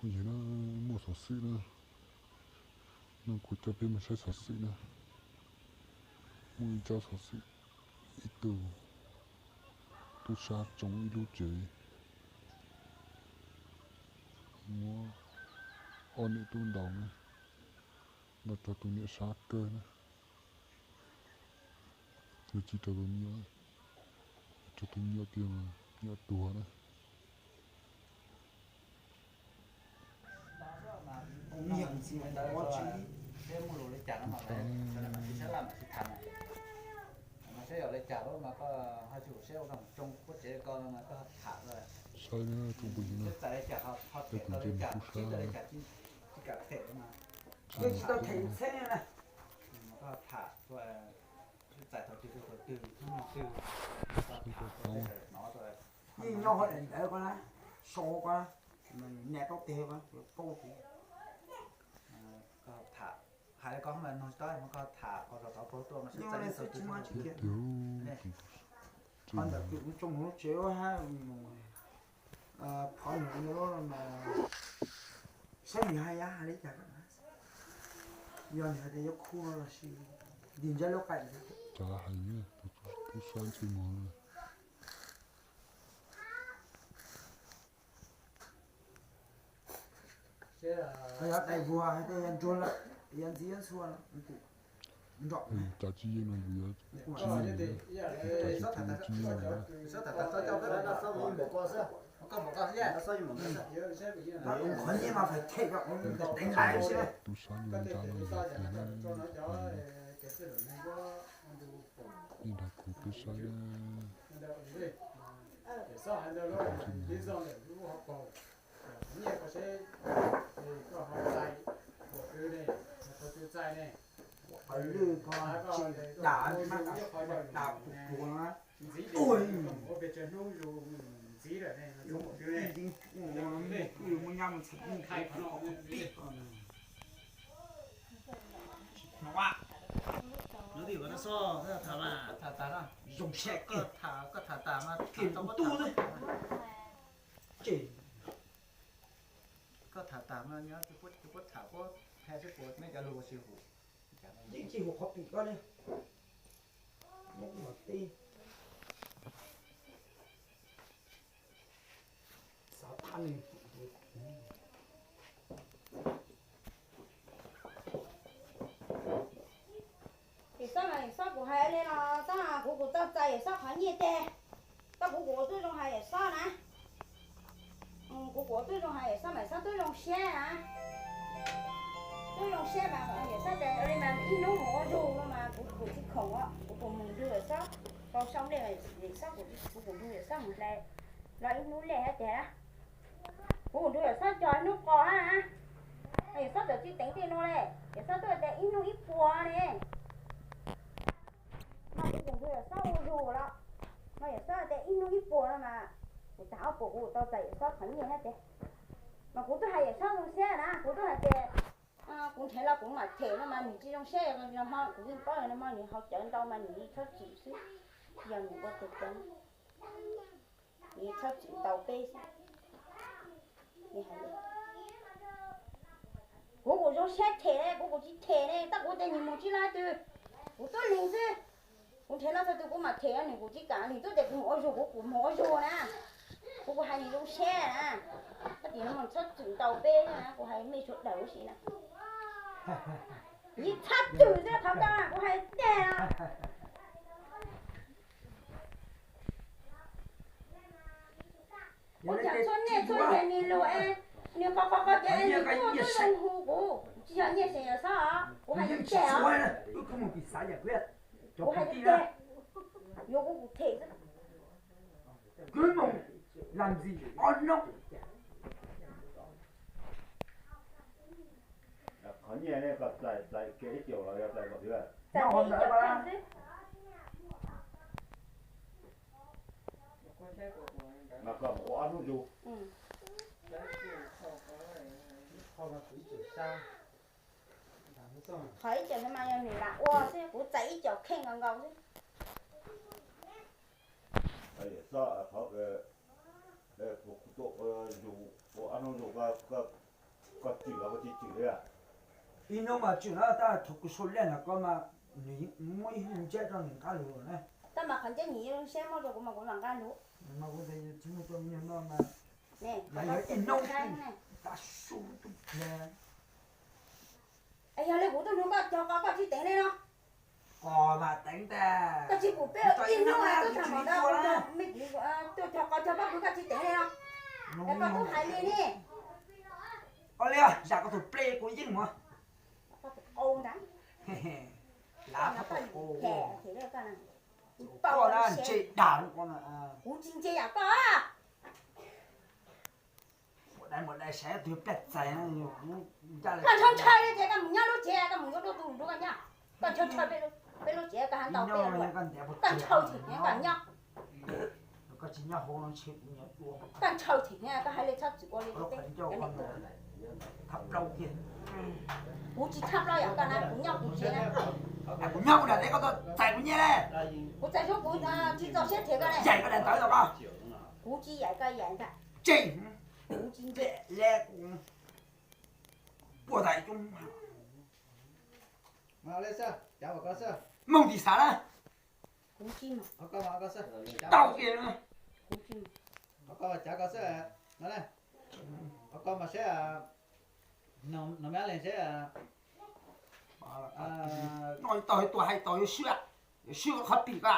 Yog na, muaj xov xwm na, no kuv coj peb mus saib xov xwm na. Muaj ib tsob xov xwm, ib tug tub sab tsoo ib lub tsev, muab ob niam tub ntaus na, ntaus rau tus niam sab kawg na. Yuav tsis rau tus nyuam, rau tus nyuam tiag mas nyuam tuag na. Saib yog li cas lawm mas koj ho tsum seb ua zoo tsoo puab tsev ko no mas koj ho tham, seb txais li cas ho them tau li cas, tsis txais li cas tsis kam them mas, tsis tau them txheeb na, koj ho tham, txais thaum twg rau thaum twg hnub twg, koj tham hnov, yeej nyob hauv daim ntawv ko na, sau ko, nias rau tes ko, paub tus, koj tham, hais li koj mas nug tsis tau, koj tham qhov zos tod plaub tuaj mas sib txais thaum twg. Qhov ntawm kws kuv tsoo lub tsev hab, phov nws mas saib nws hais yam hais li cas, yog nws hais tias yuav khu no los sis ntim ntsab lub qaim. Cov hais tub sab ntsej muag. Yog dais vuag hais tias yog ntsuag lawm, yog ntxiv yuav ntxhua lawm, nrog cas tsis yeej no yus yuav tsis yeej, cas tsis tu tsis yeej na. Qhov nyiaj mas phải them, teev lais xwb. Tub sab nyob nrad no yog tiag na, nej nrog kuv peb saib na. Qhov lwj ko tsis dam, dam puas puas na. Ntxiv mus pes tsawg hnub zus ntxiv lawm ne, ntxiv mus twg ne, muaj nyab mus txhais mus thaij qhov no pib ko. Lawv twb yuav koj tau xoj tham mas, zoo siab kiag, koj tham tas mas kiag tau ntuj xwb. Ces koj tham tas mas nyob puab tham puab hais seb puas mej cov lus ua tsis hum. Yeej tsis hum qhov pim koj li. Muab kuv mam teb. Xav thab nws. Yawm Xob mas, Yawm Xob kuv hais li no, Xob kuv kuv tau txais Yawm Xob qhov nyiaj teg. Koj kuv kuv ua tub zoo hais Yawm Xob na. Kuv kuv ua tub zoo hais Yawm Xob mas Yawm Xob tub zoo siab na. Tub zoo siab mas Yawm Xob tias li mas ib hnub mus ua zug no mas kuv kuv tsis khoom os, kuv kuv mus nrug Yawm Xob tau sau nplej, Yawm Xob kuv kuv kuv nrug Yawm Xob mus hlais los ib hnub lej hab tias kuv kuv nrug Yawm Xob cog ib hnub qos hab na. Yawm Xob txawm tsis teev tej no le, Yawm Xob tuaj tias ib hnub ib puas ne. Mas kuv kuv nrug Yawm Xob ua zug los, mas Yawm Xob tias ib hnub ib puas no mas, kuv tas ob puas kuv tau txais Yawm Xob qhov nyiaj hab tias, mas kuv twb hais Yawm Xob zoo siab na, kuv twb hais tias kuv nrhiav los kuv mam them no mas nws tsis zoo siab, kuv yeej paub no mas nws haus cawv ntau mas nws yeej txhob txwm xwb, yog nws ua tus cawv, nws yeej txhob txwm ntau peb xwb. Kuv kuv zoo siab them ne, kuv kuv tsis them ne, tab kuv tias nws mus tsis laib twg, kuv tub leeg xwb. Kuv nrhiav no txog twg kuv mam them, nws kuv tsis kam, nws twb tias kuv mus ua zug, kuv kuv mus ua zug na. Kuv kuv hais nws zoo siab na. Koj tias no txhob txwm ntau peb na, kuv hais mej sawv daws ua si na. Yeej txhob txwm xwb qhov ko kuv hais tiag. Kuv cam txhua niaj txhua yam nws lus es nws qhov qhov qhov tias nws tuaj tuaj zoo hu kuv, tsis yog nyiaj xeem Yawm Xob os, kuv hais nws tiag os. Kuv hais tiag, yuav kuv kuv them xwb. Qhov nyiaj ne koj txais txais kiag ib caum los yog txais npaum twg? Txais kiag ib caum kheej xwb. Mas koj mus ua ob hnub zug. Qhov ib caum no mas yog nws lam ua xwb, kuv txais ib caum kheej nkaus nkaus xwb. Yawm Xob, qhov kws kuv tuaj ua zug, ua ob hnub zug koj Koj tsis los koj tsis tsis li. Ib hnub mas tsis no, tab thaum kuv sau lej no koj mas nws muab ib hnub ntseb rau nws nqa lug na. Tab mas qhov ntseb nws yeej saib muab rau kuv mas kuv los nqa lug. Mas kuv tsis muaj rau me nyuam no mas, yog ib hnub tas su tus pliag. Yog li kuv tuaj nrog koj cog qos koj tsis teev li no. Qos mas teev tas. Koj tsis pum peb ib hnub tuaj tag mam ntawd me kuv tuaj cog qos cog pab kuv koj tsis teev li no. Es koj tub hais li ne. Ua li zam koj tus plej kuv yeej mus. Lav phab tau qos, koj na ntshe dag. Kuv tsis ntse yam koj. Ua dais mus dais saib tus plej txais. Koj ntshaw ntshaw li ces koj mus nyob lub tsev, koj mus yuav rau tus nrog koj nyob. Koj ntshaw ntshaw peb lub tsev, koj hais ntau peb lub, koj ntshaw tsis heev koj nyob. Koj tsis nyob hauv no ntshe kuv nyob dua. Koj ntshaw tsis heev koj hais li txhob txwm ua li peb. Thab plaub kiag. Kuv tsis thab plaub yam koj na, kuv nyob kuv tsev na. Kuv nyob kuv nram teb koj tuaj txais kuv nyiaj ne. Kuv txais suab kuv tsis txaus siab them koj ne. Yaim koj daim ntawv los koj. Kuv tsis yaim koj yaim ntag. Tseg. Kuv tsis ntse le kuv. Puas tais coob. Moog tim xav na. Tau kiag na. Qhov ko mas cav ko xwb no, qhov ko mas saib, no me leeg saib, no tau tuaj hais tau yuav swb, yuav swb qhov pim ko.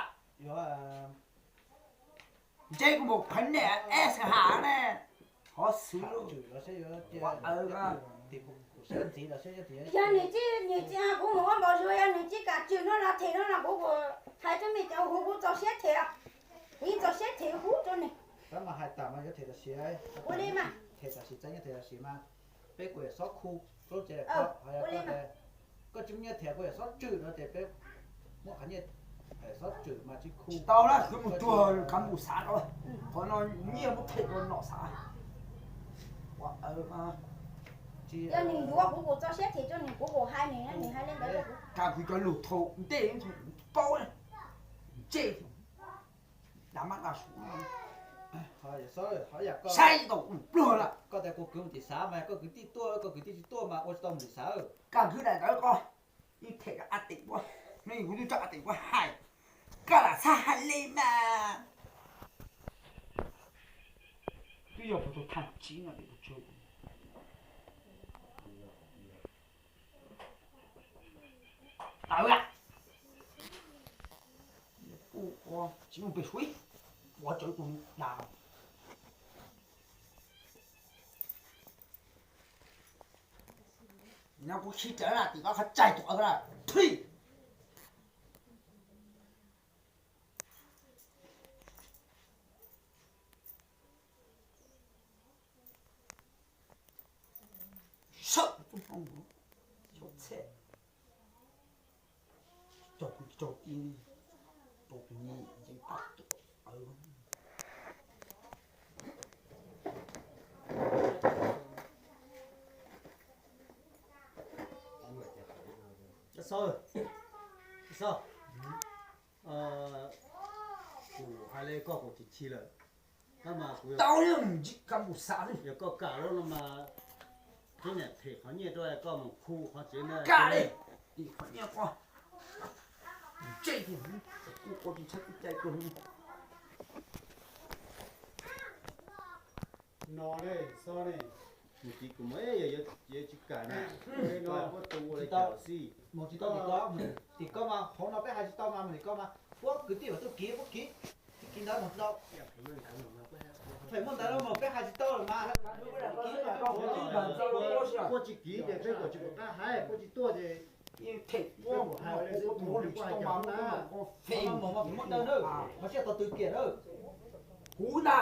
Ntseb kuv mus qhov niam S H ne, qhov xwb. Yog nws tsis, nws tsis, kuv mus ua npaum suav, yog nws tsis kam tswm no los them no los kuv hais rau nej cov huv kuv txaus siab them, kuv yeej txaus siab them huv rau nws. Tab mas hais tas mas yuav them tam sim, ua li mas them tam sim, txav nyob them tam sim mas peb kuj yam xob khu lub tsev, koj tsis muaj nyiaj them kuj yam xob tswm no ces peb muab qhov nyiaj xob tswm mas tsis khu. Tau na, khwv mus tuag kab npus xav rau, qhov no nyiaj muab them rau nom xav. Yog nws yuav kuv kuv txaus siab them rau nws, kuv kuv hais nws, nws hais li ntawd rau kuv. Kag kuv cov lus thaum ntej thaum kuv paub, ntsej, dab mab dab suv, saib tau kuv pluag lawm. Koj tias kuv kwv mus tim xav mas koj kwv tij tuaj, koj kwv tij tsis tuaj mas ua tsis tau mus tim xav. Kag kwv daim ntawd koj, ib them rau a tim ua, no kuv twb rau a tim ua hais, koj lam xav hais li mas. Twb yog puas tau thaj tsib no. Tawv a. Kuj ua tsis muaj pes suav, ua tsawv tus dag. No kuv khi rawv na tim koj qhov tsaig tus qawv na, thwj. Sawm tus tub hmoob, xyov txhej, cog kuv cog ti, rau tus nyiam yeej pab tuam. Kuv hais li koj kuv tsis chim lawm. Tau li, yog koj kam lawm no mas, peb niam them qhov nyiaj rau koj mus khu qhov tsev na. Kam li, tim qhov nyiaj koj, ntsej kuv, kuv ua tus ntxhais kuv cai kuv. No ne, xyov ne, mus txiv kuv mus, yog tsis kam na, no puab tu ua li cas xij. Mus tsis tau tim koj, tim koj mas hauv no peb hais tsis tau mas mus tim koj mas puab kwv tij mas tuaj kiv puab kiv, tsis kiv ntawd mus tsis tau. Feem muaj ntawd no mas peb hais tsis tau lawm mas. Puab tsis kiv ces peb kom tsis pom qab hais, puab tsis tuaj ces peb kom hais li xwb, mus li puab hais cas na. Feem mus mas kuv muab tawm na, mas siab tau tw kiag na. Kuv na,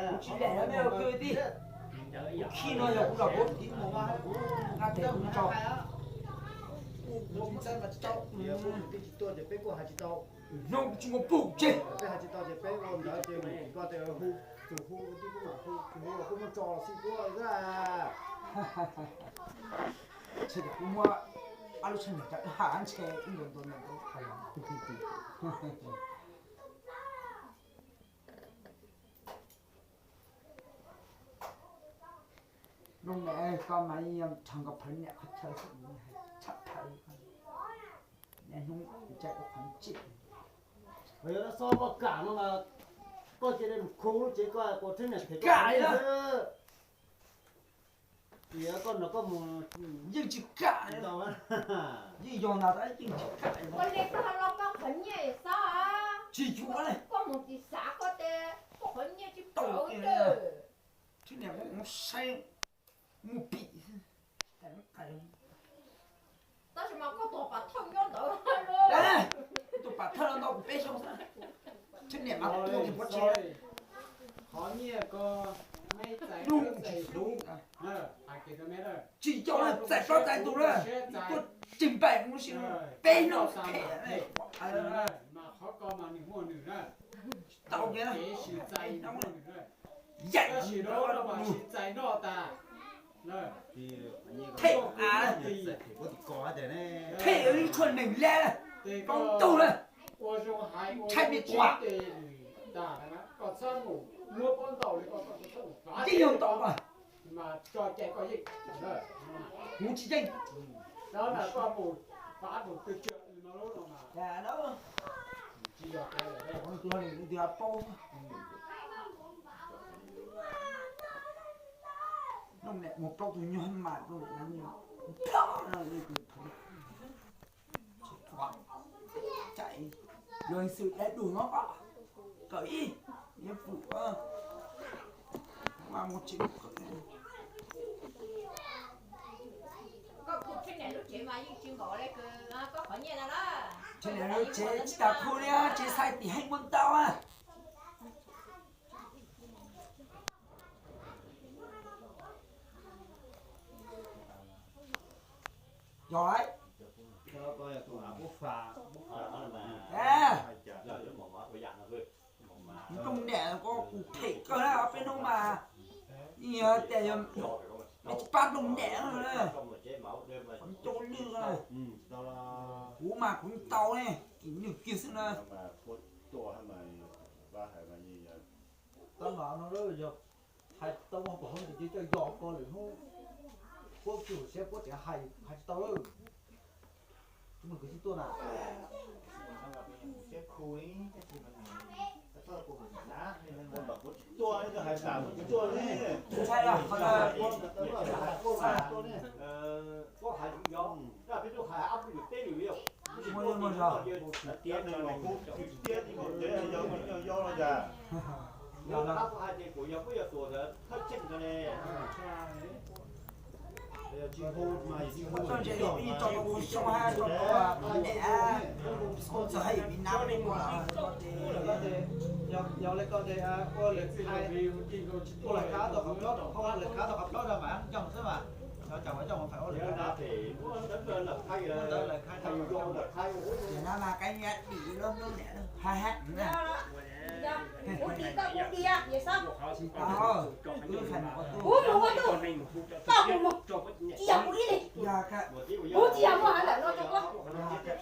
kuv tsis daim na me kwv tij, kuv khi no yog kuv los kuv tiv mus mas kuv nqa tes kuv tso. Kuv tsis tau, hnub kuv tsis muaj pug tseg. Peb hais tsis tau ces peb ua ntawd ces mus tim ko ces hu, tus hu tij kuj mam hu, tus hu los kuj muaj tso los xij kuj. Ntshe kuv muab ob lub tsheb niam cov ha ntshe ib ntu ntu ntu. Koj mas yeej yog tshee koj phaw niam qhov chaw, tshaj phaw niaj hnub ntsaj ua qhov ntsim. Yog xob koj kam no mas koj cia li mus khu lub tsev koj, kuv thiab niam phem koj xwb. Tias koj no koj mus yeej tsis kam, yeej yog ntag tab yeej tsis kam. Ua li koj los koj qhov nyiaj xob, tsis yuav li. Koj mus tsis xav koj tes koj qhov nyiaj tsis tau. Thiab niam mus saib mus pim. Tab sis mas koj tus pam thawj nyob ntawd, tus pam thawj los ntau kuv peb xyoo xwb. Thiab niam mas tuag niam pov tseg. Qhov nyiaj ko, meb txais dub txais dub, tsis yog txais plaub txais tus na, tuaj tsis npaim mus si, peb noj phem. Mas qhov ko mas nws muaj nws na, tau kev na, yaim tab sis no mas sib txais noj tas. Them av, them ib tshuaj neeg lab, poob tug na, ntshai me quas. Yeej yog ntau mas, kuv tsis yeej. Tus tias paub, noog niam mus plaub tus nyuag mas, ploj no, tsis pom. Cais, luag xwm dai dum no, kawm ib, yeej fwm, mas mus tsev. Tsev niam lub tsev tsis tas khu li, tsev xais tim heej muaj ntau. Yog lawm. Nplooj niam ko kuv phem kawg na, ob peb hnub mas, yog tias yog mej tsis pab nplooj niam no, qhov ncauj lwj no, kuv mas kuv tau ne, kis nwj kiag xwb na. Tab mas no yog hais tau muaj pom hauv ntsis coj yos ko lwm hnub, puab tsis siab puab tseem hais hais tsis tau lawm. Tsis muaj kwv tij tuaj na. Txoj ntse li peb tso rau kuv xyoo hab rau kuv niam, txawm hab yus li nab li ua. Yog li ko ces ua lwm, ua lawv khav tau qhov plaub rau, ua lawv khav tau qhov plaub rau mas coj xwb mas. Cov cov ua coj mus phais ua lawv khav, ua ntawd lawv khav, tias nab mas kab nyiab dim lub hnub niam hab hab na. Kuv dim koj kuv dim, Yawm Xab. Kuv mus ua tuj, koj kuv mus, tsis yog kuv ib leeg. Kuv tsis yog muaj hauv ntawm no rau koj. Koj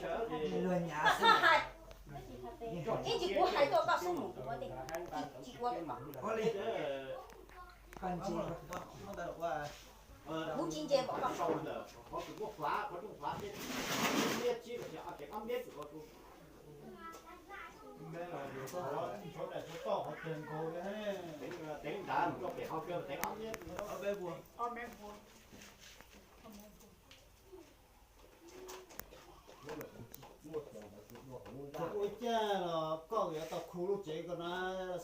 txhob hais, ib ntsis kuv hais tuaj koj xub mus kuv ua tes, tsis ua, kuv tsis ntse kom koj. Ua cas los koj yuav tau khu lub tsev ko na,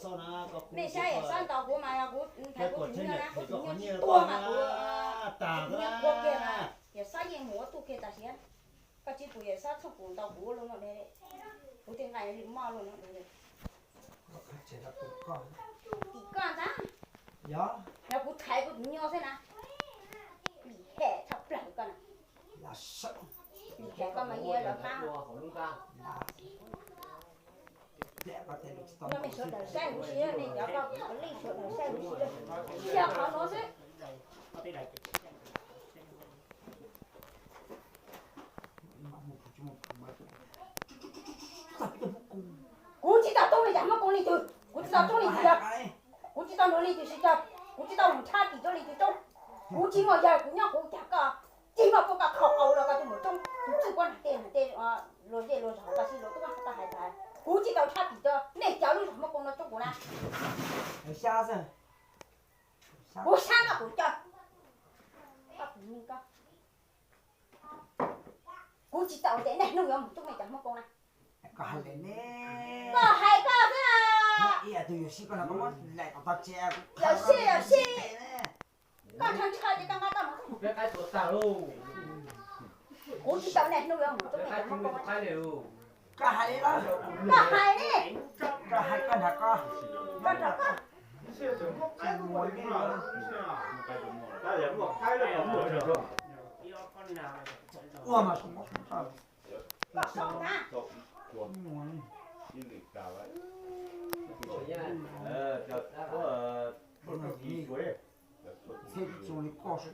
Xab na, koj khu, mej saib Yawm Xab ntaus kuv mas kuv, kuv tsis nyiaj na, kuv tsis nyiaj tsis tuag mas kuv, tag kuv nyiaj ua kiag mas Yawm Xab yeej mus ua tuj kiag tam sim. Koj tsis pum Yawm Xab txhob pum ntaus kuv lug no, kuv tej nqaij li moj lug no. Tim koj ntag, yog kuv thaiv kuv tus nyuj xwb na, lim hem tshaj plaws koj na. Lim hem koj mas yog lawv qab. Coj mej sawv daws saib huv si, nej cov koj leej sawv daws saib huv si, yog qhov nuav xwb. Kuv tsis tau toob li cas muab koob leej twg, kuv tsis tau toob leej twg yog, kuv tsis tau nrug leej twg sib cog, kuv tsis tau mus nrhab tim rau leej twg toob. Kuv tsis muaj yawg, kuv nyob kuv cas koj tsis muaj, koj kho qau los koj tus muam Tsoob tus txwj puab nag tej nag tej luag zej luag zog koj sib luag tub koj hais tas. Kuv tsis tau tshaj tim rau nej cov lub zog Hmoob Koob no Tsoob kuv na. Kuv sab koj kuv coj. Kuv tsis tau tias niaj hnub yuav mus Tsoob nej cov Hmoob Koob na. Koj hais koj xwb. Yawm sij yawm sij. Koj ntshaw ntshaw ces koj nqa koj mus. Kuv tsis tau niaj hnub yuav mus Tsoob nej cov Hmoob Koob. Koj hais li, koj hais li. Koj hais koj nrog koj, koj nrog koj. Ua mas koj saum na. Koj nyiam zoo zoo li. Koj nyiam zoo zoo. Koj tsis tshuav koj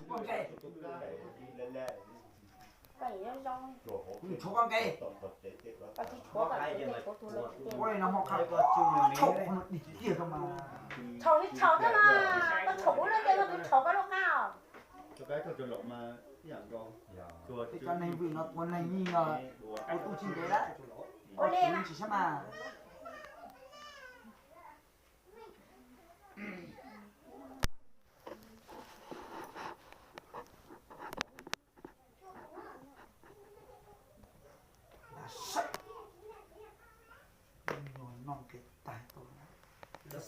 tug lawm tiag. Thaum li thaum thiab mas koj tshuav kuv lawm tiag mas kuv tshuav koj lub qab os. Cov neeg vwm no tua neeg yeej yog ua tub tsis ntev lawm. Ua li tsis sab mas.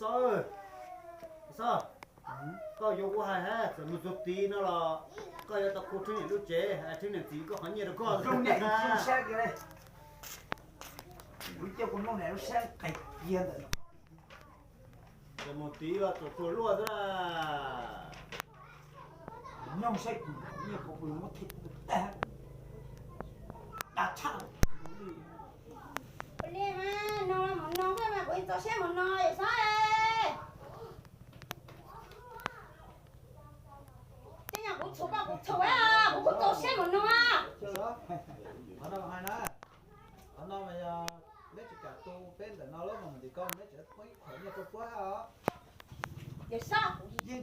Xov, xov, koj yuav kuv hais hab txawm mus txug tid no los koj yuav tau khu Rhwb Niam lub tsev, Rhwb Niam txiv koj qhov nyiaj rau koj. Kuv cia kuv nug niam lub sab qais kiag ntawm no. Mus tid los txaus txuag luaj xwb. Nyob saib kuv nyiaj kuv muab them tag. Dag tshaj. Ua li mas no mus no xwb mas kuv txaus siab mus no yawm Xov. Tej nyuag kuv txhum koj kuv txhum, kuv kuj txaus siab mus no. Qhov no mas hais na, qhov no mas yog neb tsis kam tu peb ntawm no lub no mus tim ko neb tseem poob ib qho nyiaj rau puab os. Yeej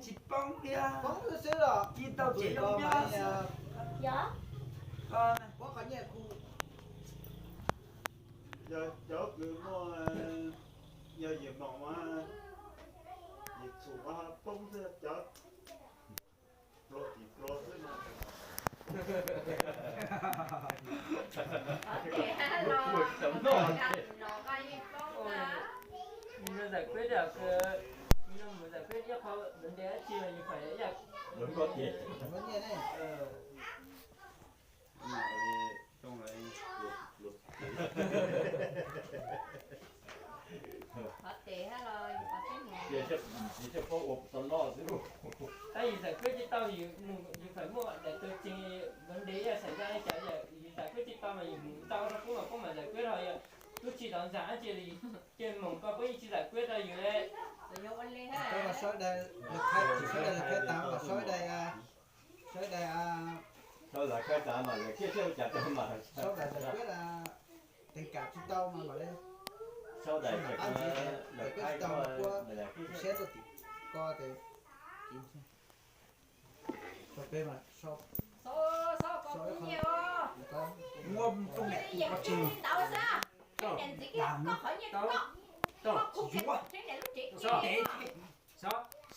tsis poob li, poob xwb xwb los ci tau tsev los mas. Yog, poob qhov nyiaj kuv. Yog cov kws muaj, yog yim moos mas yim txhum mas poob xwb cov. Plo tim plo xwb no. Yus no zais kuib, yus no mus zais kuib ib qho ntawv dab tsi los yus fais ib yam. Qhov tes hab los yus qhov tseeb. Tab yus zais kuib tsis tau, yus fais muaj daim tug tseeg ntawv ntev ib yam xaiv zaj ib cas, yus zais kuib tsis tau mas yus mus tau rau puab mas puab mam zais kuib rau yus. Tub tsis tau ntxag dab tsi li, ces moos ko puab yeej tsis zais kuib rau yus li. Sawv daws, sawv daws lawv khaib tas mas sawv daws, sawv daws, sawv daws khaib tas mas lawv thiaj sawv cas rau mas sawv daws zais kuib, teev kam tsis tau mas mam li sawv daws zais kuib tsis tau mas puab siab tuaj tim ko tes. Rau peb mas, muab tus niam tus txiv ntawd xwb, niam ntxiv koj qhov nyiaj rau koj, koj khuj kiag niam lub tsev kiag.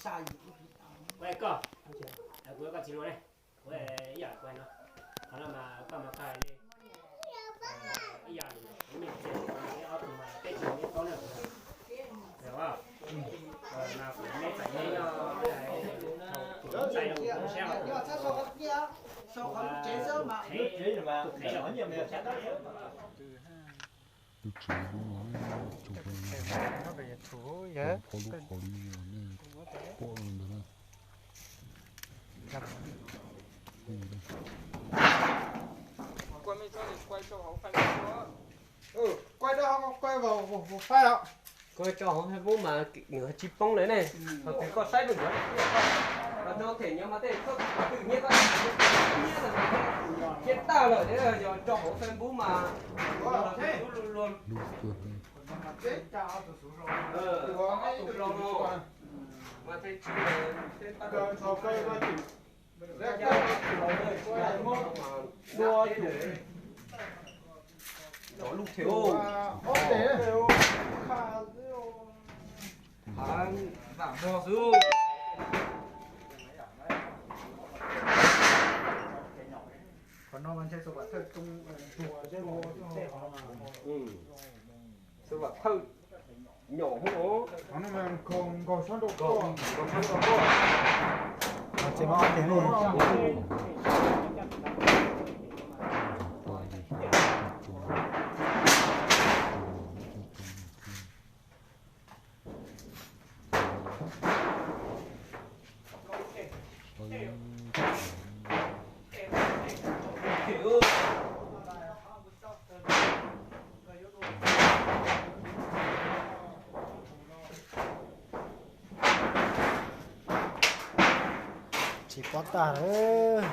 Sa yim, koj, kuv koj txiv hluas ne, kuv ib yam kuv hais no, qhov no mas koj mas koj hais li, ib yam kuv niam txiv ob tug mas peb tsis nyob paub na. Mas kuv neb txais neb nyob, kuv txais no kuv saib, kuv qhov tsev xwb mas, lub tsev no mas, lub tsev no mas, qhov lub qhov li nej pom ntawd na. Quay rau hauv, quay vào hauv Facebook mas nws tsis poob lawm ne. Thaum twg koj saib rau ntawd. Los nrog them nyob mas tej txhob twm nyiab koj nyiab ntawd mas thiab tag lawm thiab yog tso hauv Facebook mas luag tus hlob no mas thiaj tsis cov lub them. Vam vog xwb. Qhov no mas ntshe xu vam thawj too ntuag zeb los tej qhov no mas. Xu vam thawj nyom hwv os. Qhov no mas nkaug nkaug sab nraud koj, nkaug sab nraud koj. Ces mas ob teg ne. Tsis pob tag lawm.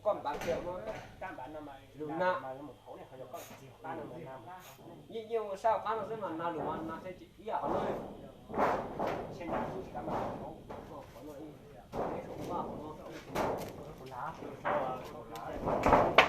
Koj npav kiag lus na, yeej yeej ua sab qab no xwb mas na lus mas na thiaj tsis ib yam qhov no. Qhov no, qhov no.